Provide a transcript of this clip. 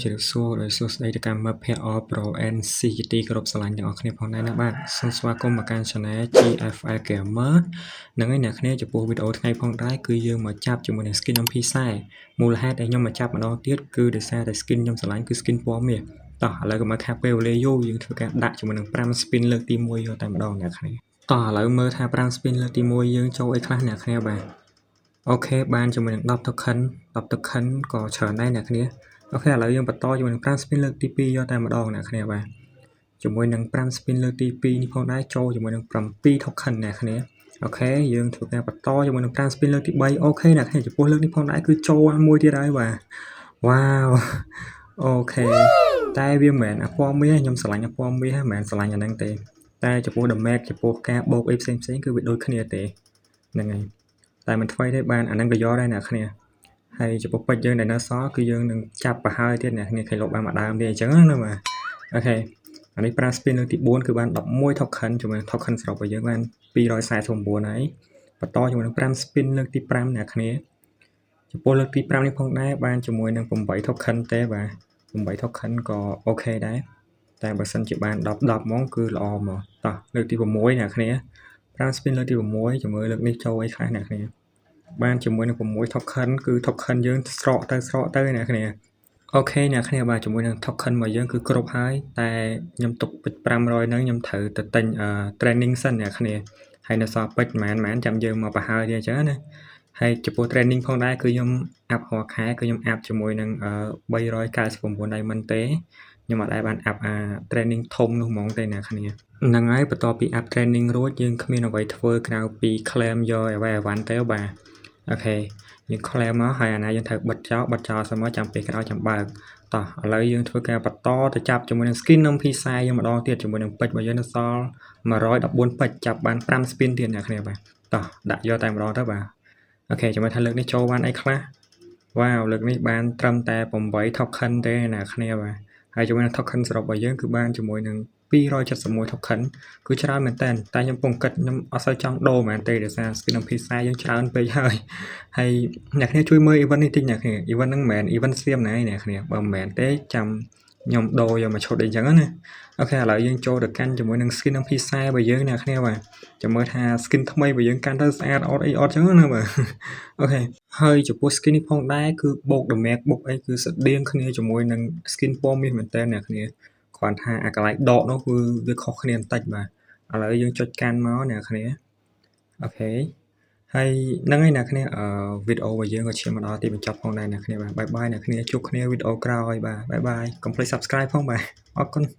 ជម្រាបសួរដោយសួស្តីទៅកាន់មិត្តភ័ក្តិ All Pro and C ជាទីគោរពស្រឡាញ់ទាំងអស់គ្នាផងដែរណាបាទសូមស្វាគមន៍មកកាន់ Channel GFL Gamer ហ្នឹងហើយអ្នកគ្នាចំពោះវីដេអូថ្ងៃផងដែរគឺយើងមកចាប់ជាមួយនឹង skin MP40 មូលហេតុដែលខ្ញុំមកចាប់ម្ដងទៀតគឺដោយសារតែ skin ខ្ញុំស្រឡាញ់គឺ skin ពណ៌មាសតោះឥឡូវកុំឲ្យខាតពេលវេលាយូរយើងធ្វើការដាក់ជាមួយនឹង5 spin លើកទី1យកតែម្ដងអ្នកគ្នាតោះឥឡូវមើលថា5 spin លើកទី1យើងចូលអីខ្លះអ្នកគ្នាបាទ OK បានជាមួយនឹង10 token 10 token ក៏ច្រើនដែរអ្នកគ្នា OK ឥឡូវយើងបន្តជាមួយនឹង5 spin លើកទី2យកតែម្ដងអ្នកគ្នាបាទជាមួយនឹង5 spin លើកទី2នេះផងដែរចូលជាមួយនឹង7 token អ្នកគ្នា OK យើងធ្វើការបន្តជាមួយនឹង5 spin លើកទី3 OK អ្នកគ្នាចំពោះលើកនេះផងដែរគឺចូលមួយទៀតហើយបាទវ៉ាវ OK តែវាមិនមែនអាពណ៌មាសខ្ញុំស្រឡាញ់អាពណ៌មាសមិនមែនស្រឡាញ់អាហ្នឹងទេតែចំពោះ damage ចំពោះការបូកអីផ្សេងផ្សេងគឺវាដូចគ្នាទេហ្នឹងហើយតែមិនថ្មីទេបានអាហ្នឹងក៏យកដែរអ្នកគ្នាហើយចំពោះពេជ្រយើងដែលនៅសល់គឺយើងនឹងចាប់ប្រហើយទៀតអ្នកគ្នាឃើញលុបបានមួយដើមទៀតអញ្ចឹងណាបាទ OK អានេះ5 spin លើកទី4គឺបាន11 token ជាមួយនឹង token សរុបរបស់យើងបាន249ហើយបន្តជាមួយនឹង5 spin លើកទី5អ្នកគ្នាចំពោះលើកទី5នេះផងដែរបានជាមួយនឹង8 token ទេបាទ8 token ក៏ OK ដែរតែបើសិនជាបាន10 10ហ្មងគឺល្អហ្មងតោះលើកទី6អ្នកគ្នា5 spin លើកទី6ជាមួយលើកនេះចូលអីខ្លះអ្នកគ្នាបានជាមួយនឹង6 token គឺ token យើងស្រកទៅស្រកទៅអ្នកគ្នា OK អ្នកគ្នាបាទជាមួយនឹង token របស់យើងគឺគ្រប់ហើយតែខ្ញុំទុកពេជ្រ500ហ្នឹងខ្ញុំត្រូវទៅទិញ training សិនអ្នកគ្នាហើយនៅសល់ពេជ្រប្រហែលប្រហែលចាំយើងមកប្រហើយទៀតអញ្ចឹងណាហើយចំពោះ training ផងដែរគឺខ្ញុំ up រាល់ខែគឺខ្ញុំ up ជាមួយនឹង399 diamond ទេខ្ញុំអត់ដែលបាន up អា training ធំនោះហ្មងទេអ្នកគ្នាហ្នឹងហើយបន្ទាប់ពី up training រួចយើងគ្មានអ្វីធ្វើក្រៅពី claim យកអ្វីអីវ៉ាន់ទេបាទ OK យើង claim មកហើយអាណាយើងត្រូវបិទចោលបិទចោលសិនមកចាំពេលក្រោយចាំបើកតោះឥឡូវយើងធ្វើការបន្តទៅចាប់ជាមួយនឹង skin MP40 យើងម្ដងទៀតជាមួយនឹងពេជ្ររបស់យើងនៅសល់114ពេជ្រចាប់បាន5 spin ទៀតអ្នកគ្នាបាទតោះដាក់យកតែម្ដងទៅបាទ OK ចាំមើលថាលើកនេះចូលបានអីខ្លះវ៉ាវលើកនេះបានត្រឹមតែ8 token ទេអ្នកគ្នាបាទហើយជាមួយនឹង token សរុបរបស់យើងគឺបានជាមួយនឹង271 token គឺច្រើនមែនតើតែខ្ញុំពងគិតខ្ញុំអត់សូវចង់ដូរមែនទេដោយសារ skin MP40 យើងច្រើនពេកហើយហើយអ្នកគ្នាជួយមើល event នេះតិចអ្នកគ្នា event ហ្នឹងមិនមែន event សៀមណាឯអ្នកគ្នាបើមិនមែនទេចាំខ្ញុំដូរយកមកឈុតអីចឹងណា OK ឥឡូវយើងចូលទៅកាន់ជាមួយនឹង skin MP40 របស់យើងអ្នកគ្នាបាទចាំមើលថា skin ថ្មីរបស់យើងកាន់ទៅស្អាតអត់អីអត់ចឹងណាបាទ OK ហើយចំពោះ skin នេះផងដែរគឺបូក damage បូកអីគឺស្តៀងគ្នាជាមួយនឹង skin ពណ៌មាសមែនតើអ្នកគ្នាគ្រាន់ថាអាកន្លែងដកនោះគឺវាខុសគ្នាបន្តិចបាទឥឡូវយើងចុចកាន់មកអ្នកគ្នា OK ហើយហ្នឹងហើយអ្នកគ្នាអឺវីដេអូរបស់យើងក៏ឈានមកដល់ទីបញ្ចប់ផងដែរអ្នកគ្នាបាទ bye bye អ្នកគ្នាជួបគ្នាវីដេអូក្រោយបាទ bye bye កុំភ្លេច Subscribe ផងបាទអរគុណ។